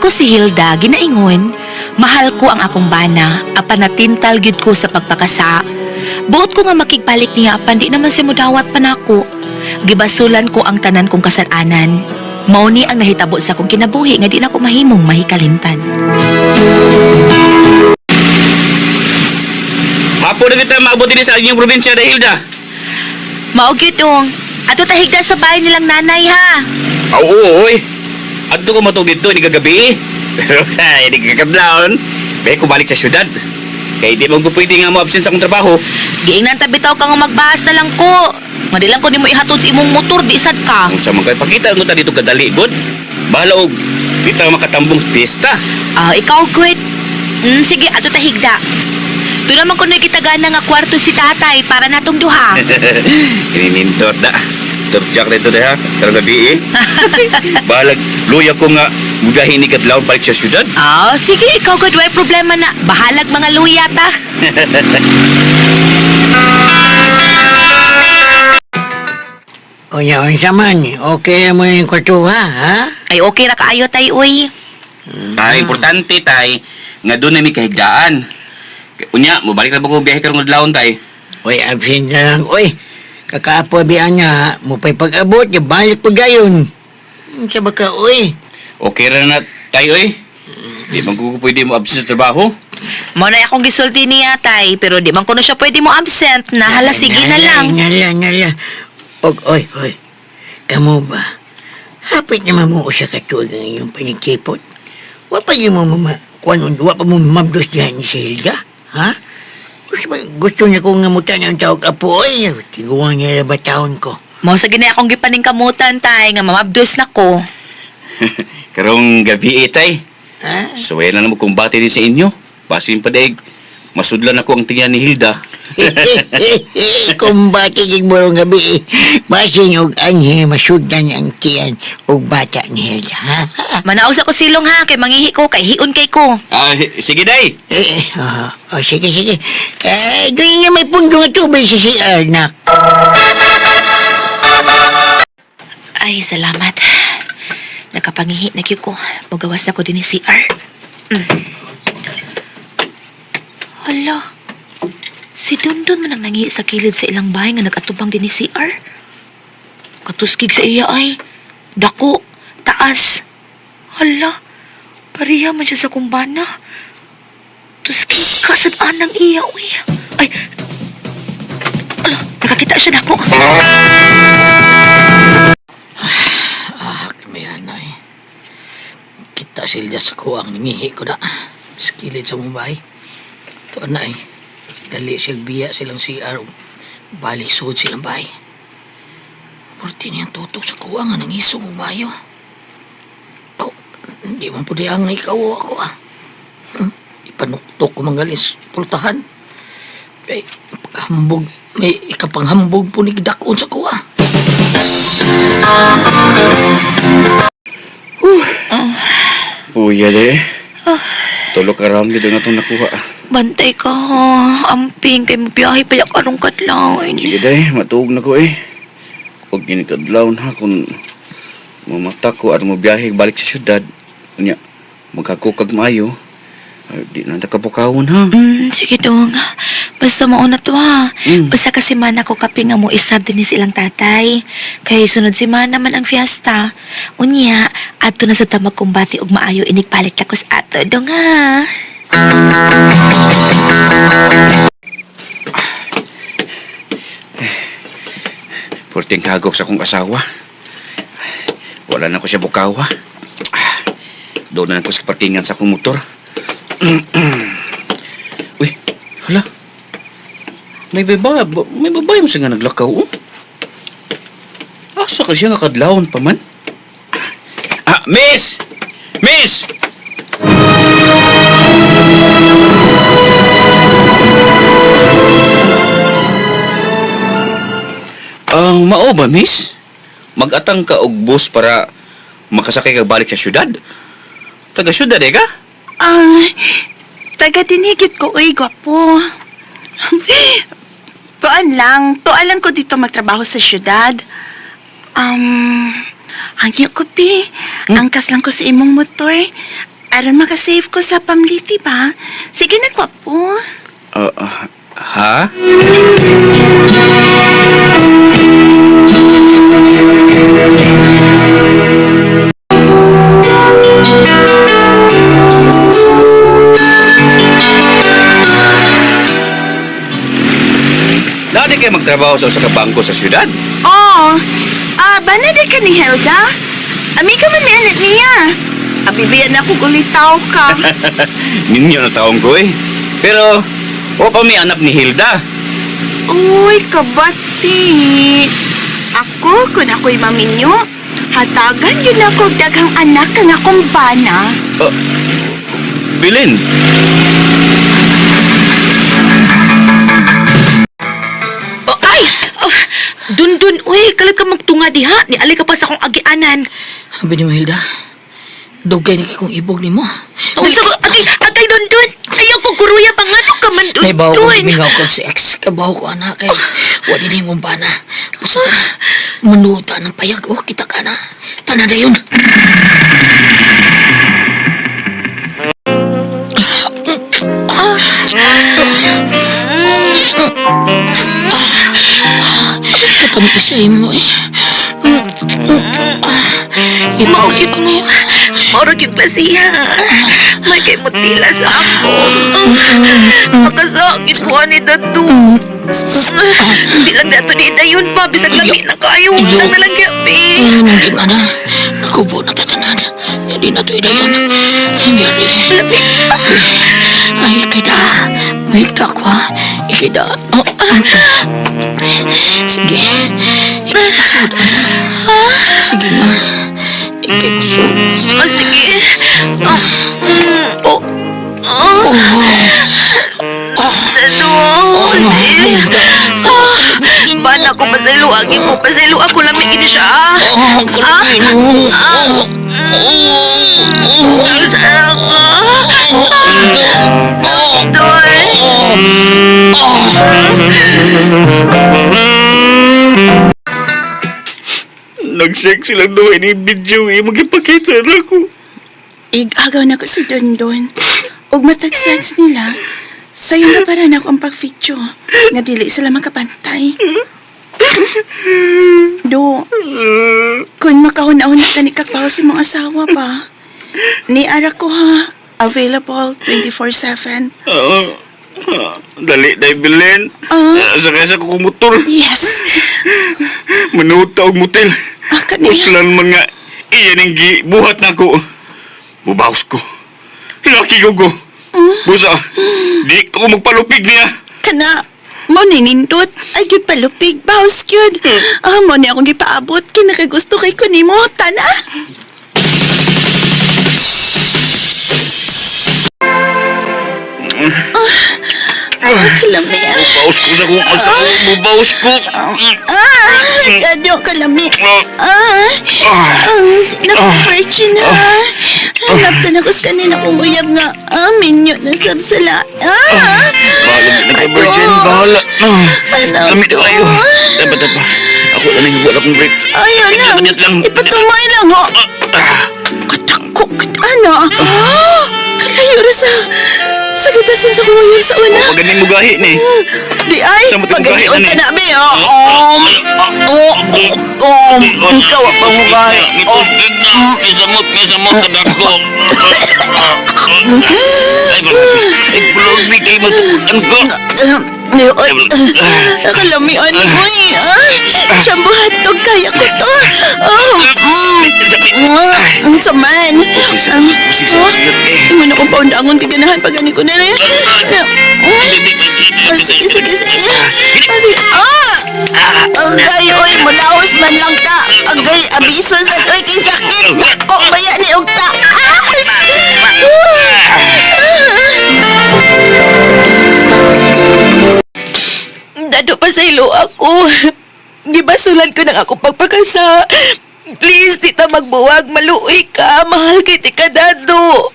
ko si Hilda, ginaingon, mahal ko ang akong bana, apan natintal gyud ko sa pagpakasa. Buot ko nga makigbalik niya apan di naman siya mudawat pa nako. Gibasulan ko ang tanan kong kasalanan. Mao ni ang nahitabo sa akong kinabuhi nga di na ko mahimong mahikalimtan. Hapon na kita maabot din sa inyong probinsya dahil Hilda. Mao gyud dong. Ato tahigda sa bahay nilang nanay ha. Oo, oy. Adto ko matug dito ni kagabi. Pero ay di kakadlawon. Be ko balik sa syudad. Kay di mo ko pwede nga mo absent sa akong trabaho. Giingnan ta bitaw ka nga magbahas na lang ko. Nga di lang ko nimo ihatod sa imong motor, di sad ka. Ang sa mga pakita mo ta dito kadali god. Bahala og di ta makatambong sa piyesta. Ah, ikaw good. Sige, ato tahigda. Doon naman kuno'y kitagana nga kwarto si tatay para natong duha. Ininindot na. Turjak dito ha. Karong gabi eh. Bahalag luya ko nga mudahin ni kadlawon balik sa syudad. Ah, sige, ikaw good, way problema na. Bahalag mga luya ta. Unya, unsa man, okay na mo yung kwartuha, ha? Ay, okay ra kaayo tay, uy. Tay, importante tay nga doon na mi kahigdaan. Unya, mobalik na ba ko biyahe karong adlawon tay? Uy, absent na lang. Uy, kakaapo biyan nga, mo pa'y pag-abot, balik po gayon. Unsa ba ka, uy? Okay ra na tay oy. Di man ko pwede mo absent sa trabaho. Mao na akong gisulti niya tay, pero di man kuno siya pwede mo absent na hala sige na lang. Nala, nala. Og, oy, oy. Kamo ba? Hapit naman mo usa ka tuig ang inyong panigtipon. Wa pa mo mama, kuan, wa pa mo mabdos diyan ni si Hilda, ha? Gusto, gusto niya kong ngamutan ang tawag apo, oy. Tiguan niya ba taon ko? Mao sa gini akong gipaningkamutan tay nga mamabdos na ko. Karong gabi eh, tay. Ha? Suway na naman kumbate din sa inyo. Basin pa daig. Masudlan ako ang tiyan ni Hilda. Kumbati gid mo rong gabi. Basin og anhe masugdan ang tiyan og bata ni Hilda, ha? Manaog sa ko silong ha kay mangihi ko kay hiun kay ko. Ah, sige day. Eh, oh, oh, sige, sige. Eh, doon niya may pundo nga tubig sa CR, nak. Ay, salamat. Nakapangihi na gyud ko. Mugawas na ko din ni CR. Mm. Hala. Si Dundun man ang nangihi sa kilid sa ilang bahay nga nagatubang din ni CR. Katuskig sa iya ay. Dako, taas. Hala, pareha man siya sa kumbana. Tuskig ka sa anang iya, uy. Ay, ala, nakakita siya nako. Ah, may anay. Kita silya sa kuwang nangihi ko na. Sa kilid sa mong. Ito na eh. Dali siya biya silang CR. Balik suod silang bahay. Purti niyang tutok sa kuwang nga nangisog ang bayo. Oh, hindi man pwede ang ikaw o ako ah. Ipanuktok ko mga galis pultahan. Kay pagkahambog, may ikapanghambog po ni gidakon sa kuwa. Puya day. Tulog ka ram dito na itong nakuha. Bantay ka ha. Amping kay mabiyahe pa yung karong kadlawin. Sige day, matuog na ko eh. Huwag ginikadlawon ha kung mamata ko at mabiyahe balik sa syudad. Unya, magkakukag maayo. Ay, di na nakapukawon ha. Sige dong. Basta mauna to ha. Mm. Basta kasi mana ko kape nga mo isab din ni silang tatay. Kay sunod si mana man ang fiesta. Unya, adto na sa tamag kumbati og maayo inigpalit ka sa ato dong ha. Purting hagok sa akong asawa. Wala na ko siya bukawa. Ah, doon na lang ko sa parkingan sa akong motor. Uy, hala. May babae mo siya nga naglakaw, oh. Asa ka siya nga kadlawon pa man? Ah, miss! Miss! Ang mao ba, miss? Mag-atang ka og bus para makasakay ka balik sa syudad? Taga syudad eh ka? Ah, taga dinigit ko, uy, gwapo. Tuan lang, tuan lang ko dito magtrabaho sa syudad. Hangyo ko, pi. Angkas lang ko sa imong motor. Aron makasave ko sa pamliti ba? Sige na, gwapo. Ah, ha? Dati kayo magtrabaho sa usa ka bangko sa syudad. Oh, bana di ka ni Helga? Amiga man ni anak niya. Abibiyan ako gulitaw ka. Ninyo na taong ko eh. Pero, wa pa may anak ni Hilda. Uy, kabati. Ako, kung ako'y maminyo, hatagan yun ako og daghang anak kang akong bana. Oh, Bilin. Oh, ay! Oh, dundun, uy, kalag ka magtunga diha. Niali ka pa sa akong agianan. Sabi ni mo, Hilda. Dugay na kong ibog ni mo. Unsa ko, agay, agay, dundun. Ayaw ko kuruya pa nga ka man, dundun. Naibaw ko, mingaw ko si ex. Kabaw ko, anak. Kay, wa din mong bana. Basta tara, manuta ng payag. Oh, kita ka na. Tana na yun. Katamis mo eh. Mao gyud mo. Maurag yung klasiha. May kay mutila sa ako. Makasakit ko ani dato. Di lang nato di dayon pa bisag lami na kayo. Utang na lang gabi. Hindi na na. Nakubo na tatanan. Hindi na ito idayon. Mary. Lami. Ay, ikida. Mahigta ko ha. Ikida. Oh, ah. Sige. Ikipasod, ana. Sige na. Ikipasod. Oh, sige. Oh. Oh, Oh. Dado. Sige. Ah, Bana ko pasaylo. Agi ko pasaylo. Ako lami gini siya. Oh, ang kalapin. Oh. Oh. Oh. Doy. Nag-sex silang duha ni video eh. Magipakita na ako. Igagaw na ko si Dondon. Ug matag sex nila, sayo na para na ako ang pag-video. Nga dili sila makapantay. Do, kung makahuna-huna ka ni kakpaw sa mong asawa ba? Ni ara ko ha, available 24/7. Oo. Dali, dahil Bilin. Ah. Sakay sa kumotor. Yes. Manuta og motel. Ah, kaniya. Uslan man nga, iyan ang gibuhat na ko. Mubawas ko. Laki ko ko. Busa, di ko magpalupig niya. Kana, mo ni nindot. Ay, gyud palupig. Baos gyud. Ah, mo ni akong gipaabot. Kinakagusto kay ko nimo. Tana. Ah, kalami. Mubawas ko sa kong asawa. Mubawas ko. Ah, adyo kalami. Ah. Ah, ah, naku, Virgin ha. Hanap ka na ko sa kanina kong uyab nga. Ah, minyo na sab sila. Ah, Bahala na ka, Virgin. Bahala. Alam Lamit ko. kayo. Dapat, dapat. Ako na nang wala akong break. Ayaw lang. Minute lang. Ipatumay lang, oh. Katakot, ano? Ah, kalayo ra sa gitasan sa kuyog sa una. Paganing mo gahi ni. Di ay, Sa mo tigugahi pagahion na ka ni. na, be. Oh, oh, ikaw ang pangugahi. Oh, May samot, may samot sa dako. Ay, ay, bulog kay masukutan ko. Ngayon, kalamian ni Uy. Ah, Siyambo hotdog, kaya ko to. Ah, ang saman. Mo na kong paundangon kaganahan pag gani ko na rin. Ah, sige, sige, sige. Ah, sige. Ah! Agay, oy, mulaos man lang ka. Agay, abiso sa oy, kay sakit. Dako, baya ni og taas. Dado pa sa ilo ako. Gibasulan ko ng ako pagpakasa. Please, di ta magbuwag. Maluoy ka. Mahal kay ti ka, Dado.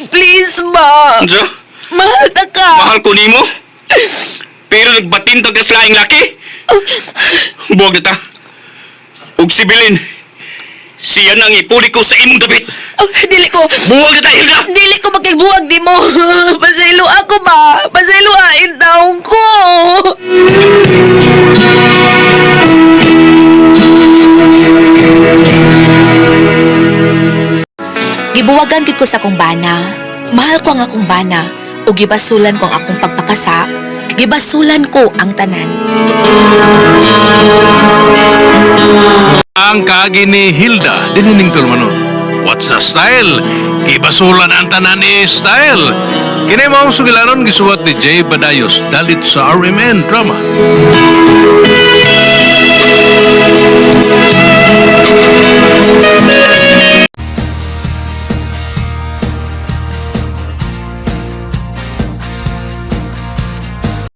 Please ba? Unsa? Mahal ta ka. Mahal ko nimo. Pero nagbatintag ka sa laing laki. Buwag na ta. Ug sibilin. Siya nang ipuli ko sa imong dapit. Oh, dili ko. Buwag na ta, Hilda! Dili ko makigbuwag di mo. Pasaylo ako ba? Pasaylo ain taong ko. Gibuwagan gid ko sa akong bana. Mahal ko ang akong bana. O gibasulan ko ang akong pagpakasa. Gibasulan ko ang tanan. Ang kaagi ni Hilda, dinining tulmanon. What's the style? Kibasulan ang tanan ni style. Kini maong sugilanon gisuwat ni Jay Badayos dalit sa RMN Drama.